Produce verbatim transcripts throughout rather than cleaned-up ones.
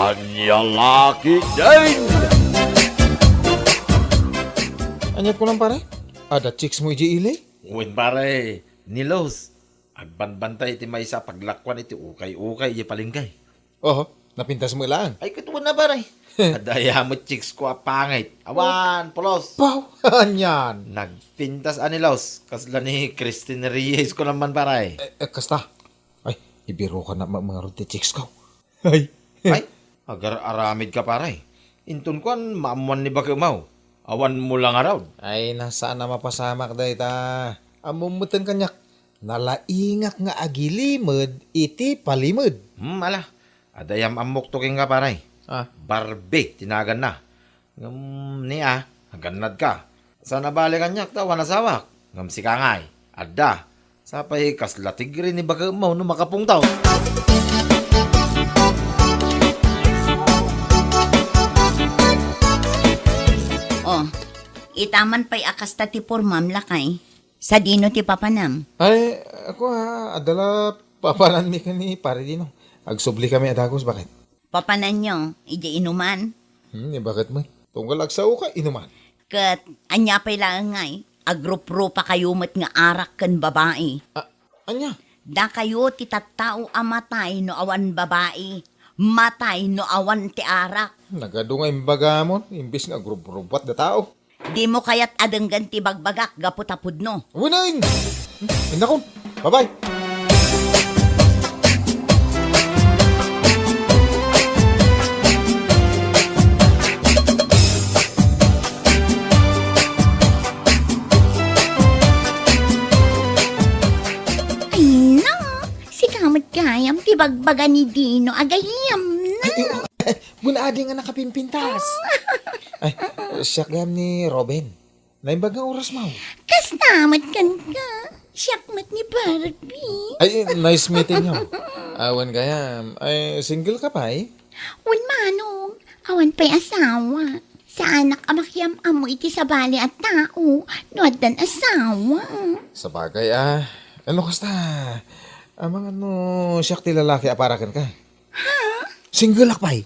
Ania la ketdin? Aniat kunam, pare? Adda chicks mo idiay ili? Wen, pare, ni Luz. Agbanbantay iti maysa a paglakuan iti ukay-ukay idiay palengke. Oho, napintas mo laeng. Ay, ket wen a, pare. Adda aya met chicks ko a pangit. Awan, pulos. Baw, anian. Nagpintas a ni Luz, kasla ni Christine Reyes kunam man, pare. Eh, eh, kasta. Ay, ibiroka na ma-, mangarud ti chicks ko. Ay. Ay, agar-aramid ka, pare. Inton kuan, maammuan ni bakemaw. Awan mo la ngarud. Ay, na, saan a mapasamak dayta. Ammom metten kaniak. Nalaingak nga agilimed iti palimed. Hmm, ala. Adda am-ammokto kenka, pare. Ah. Barbie ti naganna. Ngem ni a, agannad ka. Saan a bale kaniak ta awan asawak. Ngem sika ngay, adda. Sapay kasla tigre ni bakemmo no makapungtaw. Oh, itaman pay a kasta ti pormam, lakay. Sadino ti papanam? Ay, ako, ah, adda la papananmi ken ni Pare Dino. Agsubli kami a dagus, baket. Papananyo idiay inuman? Hmm, ni baket met. Tunggal agsaoka inuman. Ket ania pay laeng ngay, agruprupa kayo met nga arak ken babai. A-, ania? Dakayo ti tattao a matay no awan babai, matay no awan ti arak. Nagadu nga imbagamon, imbes nga agrubrubat da tao. Dimo kayat a denggen ti bagbagak gapu ta pudno. Weneng! Indakon. Bye-bye. Ay, no! Sika met gayam ti bagbaga ni Dino a gayyemna. Ay, ay, ay, wen adi nga nakapimpintas. Ay, siak gayam ni Robin. Naimbag nga oras, maw. Kasta met kenka. Siak met ni Barbie. Ay, nice meeting you. Awan gayam. Ay, single ka pay? Wen, manong. Awan pay asawa. Saanak a makiam-ammo iti sabali a tao no addan asawa. Sabagay, ah. Ano kasta? Amangan no siak ti lalaki a para kenka. Ha? Single-ak pay.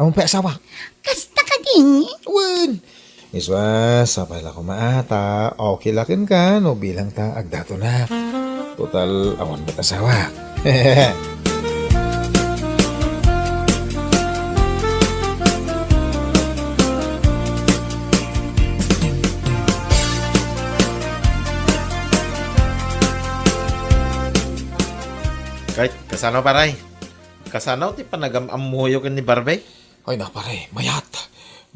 Awan pay asawa. Kasta kadi? Wen. Iswa, sapay la koma ta. Okay la kenka no bilang ta agdato na. Total, awan met asawa. Kay, kasano, paray? Kasano ti panagam-ammoyo ken ni Barbie? Ay na, pare, mayat.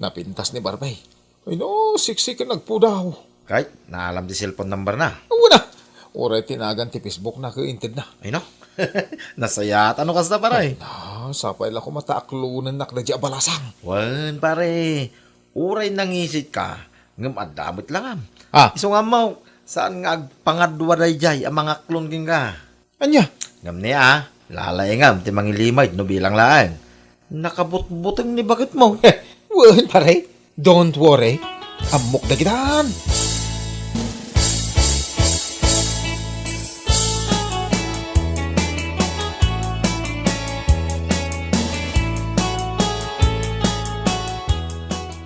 Napintas ni Barbie. Ay no, siksi ken nagpudaw. Kay, naalam ti cellphone number na? Awan na. Uray ti nagan ti Facebook na ket inted na. Ay no. Nasayaat no kasta, pare. Ay na, sapay la koma ta aklonennak daydi a balasang. Wen, pare. Uray nangisit ka, ngem adda met langam. Ah. Isu nga ammo, saan nga agpangadua daydiay a mangaklon kenka? Ania? Ngem ni a, lalaingam ti mangilimay no bilang laeng. Nakabutbuteng ni baketmo. Wen, pare. Don't worry. Ammok dagitan.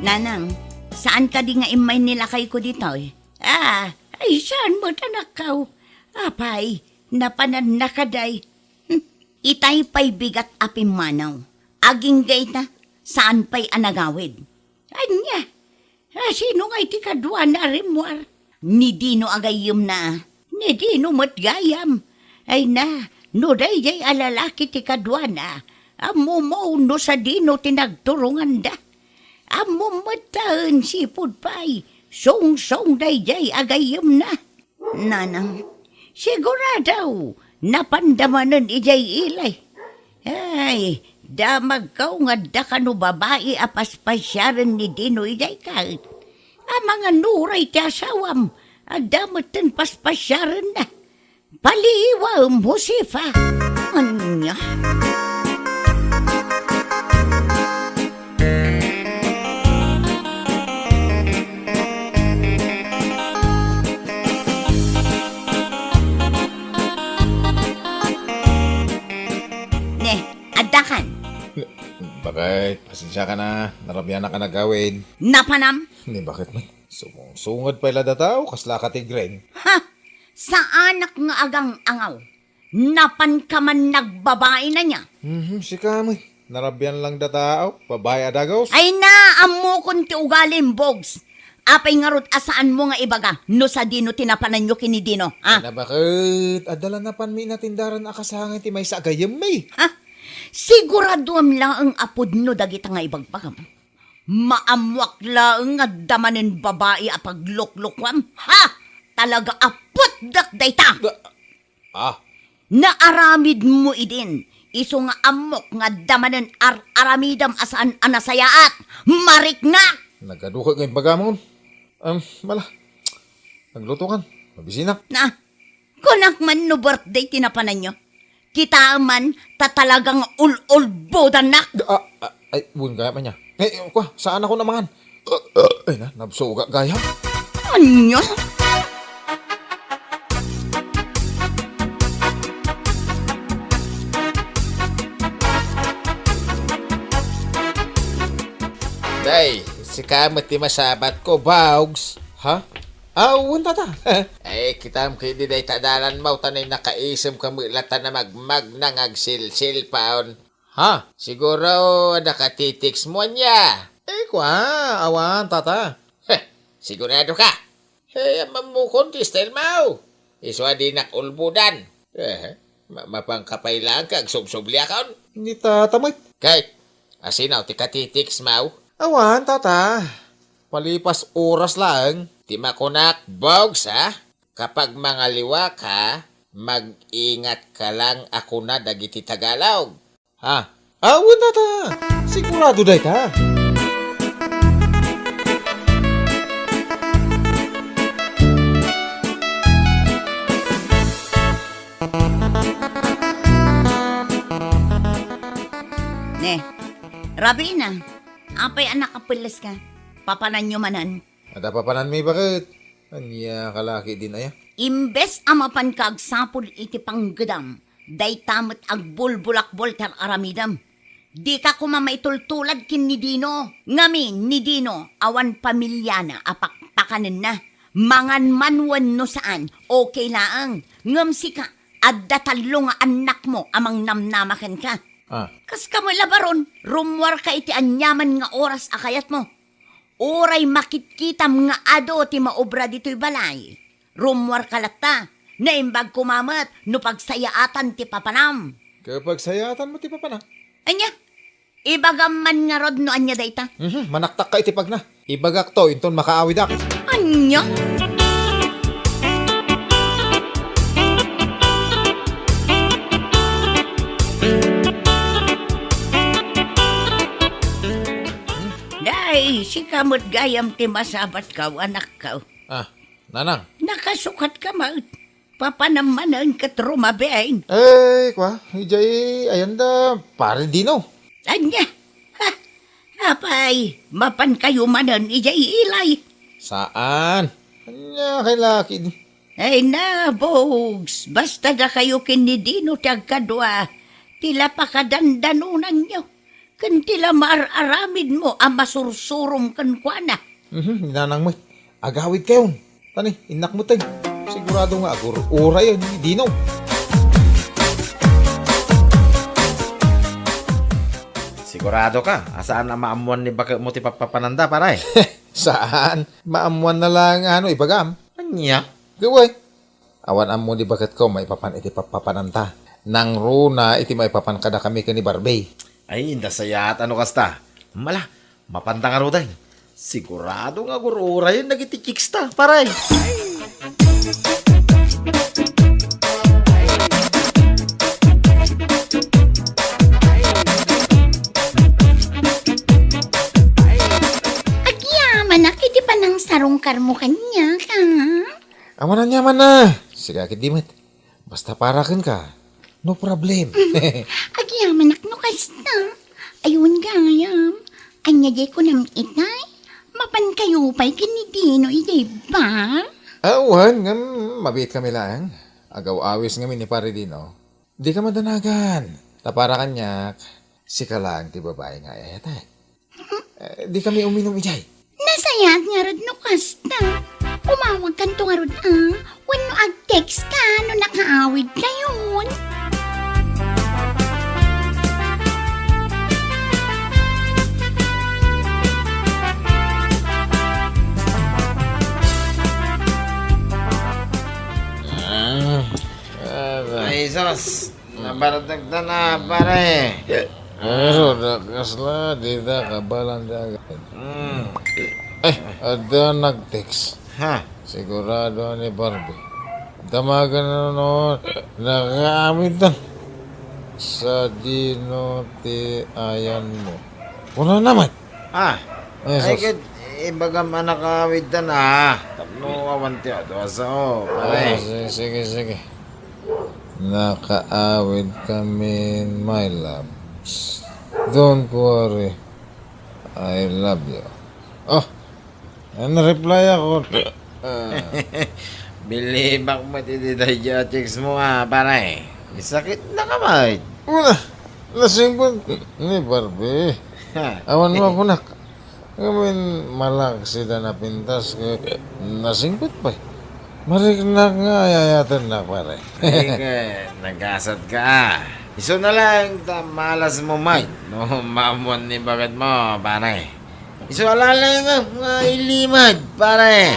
Nanang, saan kadi nga immay ni lakayko ditoy? Ah, ay saan met, anakko? Apay, napananna kadi? Hmm, itay pay bigat a pimmanaw. Agingga ita, saan pay a nagawid. Ania? A, sino ngay ti kaduana a rimmuar? Ni Dino a gayyemna. Ni Dino met gayam. Ay na, no daydiay a lalaki ti kaduana, ammom no sadino ti nagturonganda. Ammom met ta wen sipud pay, songsong daydiay a gayyemna. Nanang, sigurado, napanda manen idiay ili. Ay, damagko nga adda kano babai a paspasiaren ni Dino idiay ket. Amangan no uray ti asawam, adda metten paspasiarenna. Paliiwem, Josefa. Ania? Ne, addakan. Bakit? Pasensiaka na. Narabianak a nagawid. Napanam? Ni bakit man? Sumungsungad pay la dataw, kasla ka tigren. Ha? Saanak nga agang-angaw. Napanka man nagbabaina nia? Mhm, sika met. Narabian lang dataw, babai a dagos. Ay na, ammokon ti ugalim, Bogs. Apay ngarud a saanmo nga ibaga no sadino ti napananyo ken ni Dino, ha? Ay na, bakit? Adda la napanmi inatindaran a kasangay ti maysa a gayyemmi. Ha? Siguraduam laeng a pudno dagita nga ibagbagam. Maammoak laeng nga adda manen babai a pagluklukuam. Ha? Talaga a putdek dayta! Da-, ah. Naaramidmo idin, isu nga ammok nga adda manen ar-aramidem a saan a nasayaat. Mariknak! Nagaduka nga imbagam. Em, mala. Nagluto kan. Mabisinak. Na, kunak man no birthday ti napananyo. Kitaem man, ta talagang ul-ulbodannak. Ah, ah, ay, wen gayam ania. Eh, eh, kwa, saan ako namangan? Ay na, nabsuga gayam. Ania? Day, sika met ti masabat ko, Bogs. Ha? Ah, wen, tata. Ay, kitam ketdi dayta dalan mo, ta nay nakaisem ka met latta na magmagna nga agsilsilpaon. Ha? Siguro, adda ka ti-text mo ania? Eh, kwa, awan, tata. Heh, sigurado ka? Heh, ammamokon ti style mo. Isu a dinak ulbodan. Eh, ma-, mapanka pay laeng ka agsubsubliakon? Ni tata met. Kay, asino ti ka ti-text mo? Awan, tata. Palipas oras laeng. Ti makunak, Bogs, ha? Kapag mangaliwa ka, mag-ingat ka lang a kuna dagiti Tagalog. Ha? Awan, tata. Sigurado dayta. Ne, Rabina, apay a nakapelles ka? Papananyo manen? Adda papananmi, baket? Ania ka la ketdin aya? Imbes a mapanka agsapul iti panggedam, dayta met agbulbulakbol ti ar-aramidem. Dika koma maitultulad ken ni Dino. Ngamin, ni Dino, awan pamiliana a pakpakanenna. Mangan man wenno saan, okay laeng. Ngem sika, adda tallo nga annakmo a mangnamnama kenka. Ah. Kas kamo labaron, rummuarka iti aniaman nga oras a kayatmo. Uray makitkitam nga adu ti maobra ditoy balay, rummuarka latta. Naimbag koma met no pagsayaatan ti papanam. Ket pagsayaatan mo ti papanak? Ania? Ibagam man ngarud no ania dayta? Mhm, manaktakka iti pagna. Ibagakto inton makaawidak. Ania? Day, sika met gayam ti masabatko, anakko. Ah, nanang. Nakasukatka met. Papanam manen ket rumabiin. Eh, kwa, idiay, ayan da, Pare Dino. Ania? Ha? Apay, mapankayo manen idiay ilay? Saan? Ania kay lakid? Ay na, Bogs, basta dakayo ken ni Dino ti agkadua, ti la pakadandanonanyo, ken ti la maar-aramidmo a masursurom kenkuana. Mhm, ni nanang met. Agawid kayon. Tani, innak mo, tay. Sigurado nga agur-urayen ni Dino. Sigurado ka? A saan a maammuan ni baket mo ti papapananda, pare? Saan? Maammuan na lang ano, ibagam. Ania? Gaway. Awan ammo ni baketko maipapan iti papapananta. Nangruna iti maipapan kadakami ken ni Barbie. Ay, nasayaat a no kasta. Mala, mapanta ngaruden. Sigurado nga agur-urayen dagiti chicks ta, pare. Agyamanak iti panangsarungkarmo kaniak, a? Awan aniamanna. Sika ketdi met. Basta para kenka, no problem. Agyamanak no kasta. Ay, wen gayam. Ania diay kunam itay? Mapankayo pay ken ni Dino idiay bar? Awan, ngem mabiit kami laeng. Agaw-awis ngamin ni Pare Dino. Dika madanagan. Ta para kaniak, Sika laeng ti babai nga ay-ayatek. Eh, di kami uminum idiay. Nasayaat ngarud no kasta. Umawagkanto ngarud, a, wenno ag-text ka no nakaawidkayon. Ah, ah, Ay, sus! Nabaratag ta na, pare. Pero da kasla, dita kabalan ti agawid. Mm. Ay, adda nag-text. Ha? Sigurado ni Barbie. Damagen na no, nakaawid ta. Sadino ti ayanmo? Kuna naman. Ah, Ay, ay, sus. Ket ibagam a nakaawid ta na. Tapno awan ti adu a sao, pare. Ah, sige, sige, sige. Nakaawid kami, my loves. Don't worry. I love you. Oh, na-reply ako. Ah. Bilibak met iti daydiay a text mo, a, pare. Sakit na ka, bay. Wala. Nasingpet ni Barbie. Ha. Awan mo kunak. Ngamin, malak sida napintas ket nasingpet pay. Mariknak nga ay-ayatennak, pare. Ay, ket nagasat ka. Isu na lang ta malas mo, Mike, no maammuan ni baket mo, pare. Isu a laeng nga ilimed, pare.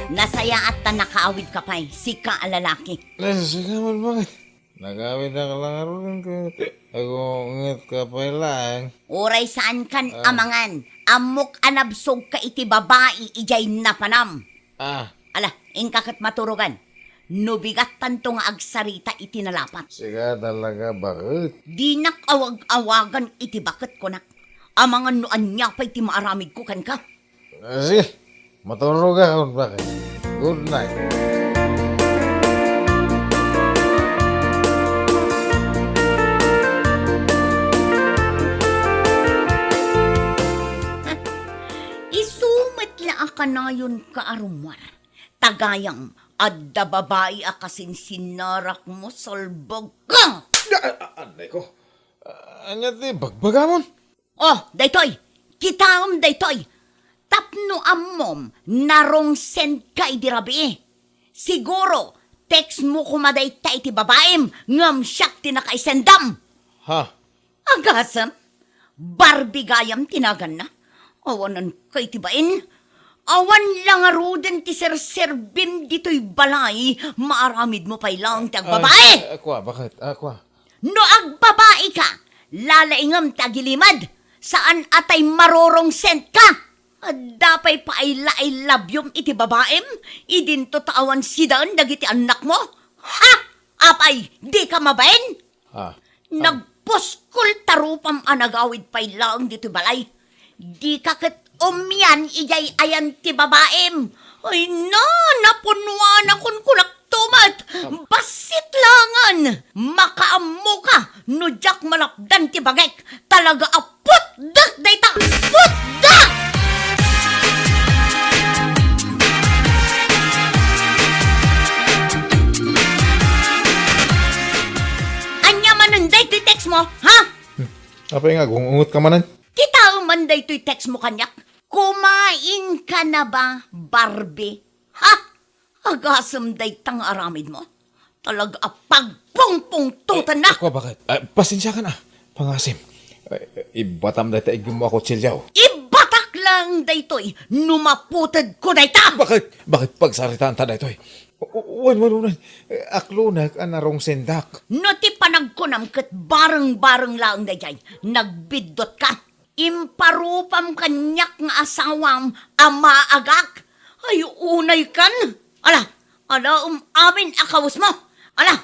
Nasayaat ta nakaawid ka pay, sika a lalaki. Ay, sika met, bakit? Nagawid ka lang ngaruden ket agunget ka pay laeng. Uray saan kan Ah. amangan, ammok a nabsog ka iti babai idiay napanam. Ah. Ala, inka ket maturogan. No bigat tanto nga agsarita iti nalapat. Sika talaga, baket. Dinak awag-awagan iti baket, kunak. Amangan no ania pay ti maaramidko kenka. Ah, sige. Maturog ako, baket. Good night. Isu met la a kanayon ka a rummuar. Ta gayam, adda babai a kasinsinnarakmo, salbag ka! Ah, ah, ah, anay ko. Ah, ania ti bagbagamon? Oh, daytoy! Kitaem daytoy! Tapno ammom, narong-send ka idi rabii. Siguro, text mo koma dayta iti babaim, ngem siak ti nakaisendam. Ha? Agasem? Barbie gayam ti naganna. Awanan kay ti bain. Awan la ngaruden ti serserbim ditoy balay, maaramidmo pay laeng ti agbabai. Ay, ah, kua, baket? Ah, kua. No agbabai ka, lalaingem ti agilimed, saan a tay marorong-send ka. Adda pay pa-I-, I love you-m iti babaim, idinto ta awan sidaen dagiti annakmo? Ha? Apay, di ka mabain? Ah. Nagpuskol ta rupam a nagawid pay laeng ditoy balay. Dika ket umian idiay ayan ti babaim. Ay na, napunnuanakon kunak tumet. Am- Bassit laengen. Makaammoka no diak malapdan ti bagek. Talaga a putdek dayta. Putdek! Ania manen daytoy text mo, ha? Hmm. Apay nga, gung-ungot ka manen? Kitaem man daytoy text mo kaniak. Kumain ka na ba, Barbie? Ha? Agasem dayta nga aramidmo. Talaga a pagpungpungtotennak. Eh, ako, baket? Ah, pasensiakan a. Pangasim. Eh, ibatam dayta iggummo a kutsilio. Ibatak laeng daytoy no maputedko dayta. Baket? Baket pagsaritaanta daytoy? U-, u-, wen, wen, wen. Eh, aklonek a narong-sendak. No ti panagkunam ket bareng-bareng laeng daydiay, nagbiddutka. Imparupam kaniak nga asawam a maagak. Ay, unay kan. Ala, alaem amin a kawesmo. Ala,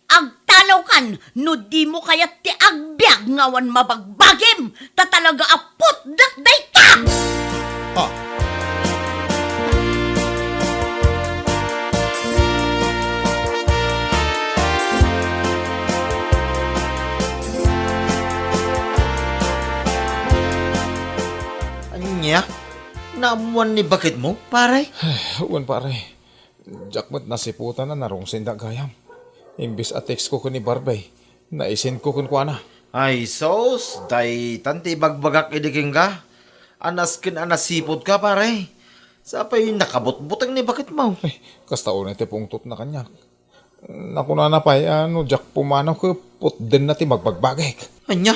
agtalawkan no dimo kayat ti agbiag nga awan mabagbagim. Ta talaga a putdek dayta! Ah. Nya, naammoan ni baketmo, pare? Wen, pare. Diak met nasiputan a narungsen da gayam. Imbes a text ko ken ni Barbie, naisend ko kenkuana. Ay, sus, daytan ti ibagbagak idi kenka. Anas ken a nasiputka, pare. Sapay nakabutbuteng ni baketmo. Ay, kasta unay ti pungtotna kaniak. Nakunana pay a no diak pumanaw ket putdenna ti magbagbagek. Ania?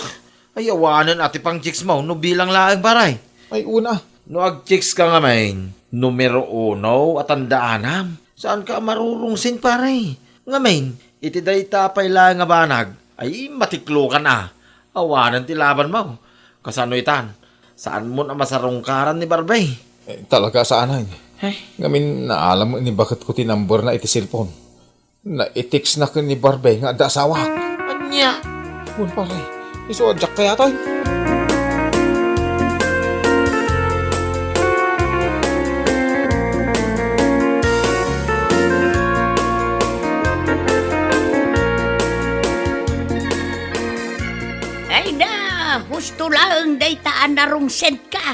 Ay, awanen a ti pangchicks mo no bilang laeng, pare. Ay, una. No agchicks ka ngamin, numero uno a tandaanam. Saanka a marurungsen, pare. Ngamin, iti dayta pay laeng a banag, ay, matiklokan a. Awanen ti laban mo. Kasano itan? Saan mo a masarungkaran ni Barbie? Eh, talaga saan ay. Ay. Ngamin, naalam ni baketko ti number na iti cellphone. Naitext na ken ni Barbie nga adda asawak. Ania? Wen, pare, isu a diak kayatan. Ay na, husto laeng dayta a narungsenka.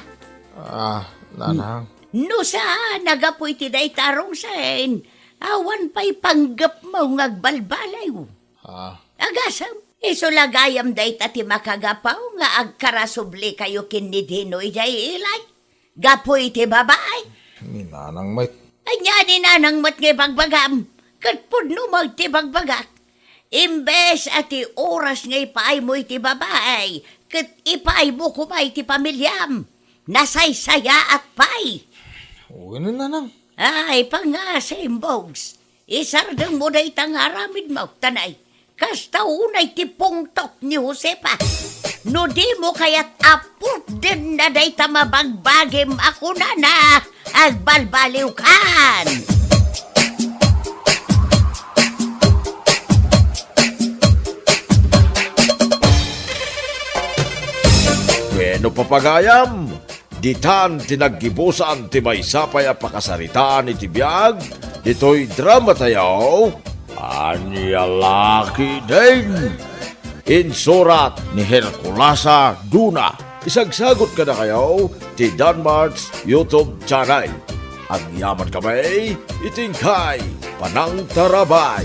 Ah, nanang. No saan a gapu iti dayta a rungsen, awan pay panggepmo nga agbalbaliw. Ah. Agasem, isu la gayam dayta ti makagapu nga agkarasublikayo ken ni Dino idiay ilay. Gapu iti babai. Ni nanang met. Ania ni nanang met nga ibagbagam? Ket pudno mo ti bagbagak. Imbes a ti oras nga ipaaymo iti babai, ket ipaaymo koma iti pamiliam. Nasaysayaat pay. Wen, nanang. Ay, pangasim, Bogs. Isardengmo dayta nga aramidmo, tanay. Kasta unay ti pungtot ni Josefa. No dimo kayat a putdenna dayta mabagbagim a kunana, agbalbaliwkan. Wenno, papagayam, ditan ti naggibusan ti maysa pay a pakasaritaan iti biag ditoy dramatayo, Ania La Ketdin. Insurat ni Herculasa Duna. Isagsagut kadakayo ti Danmart's YouTube channel. Agyaman kami iti inkay panangtarabay.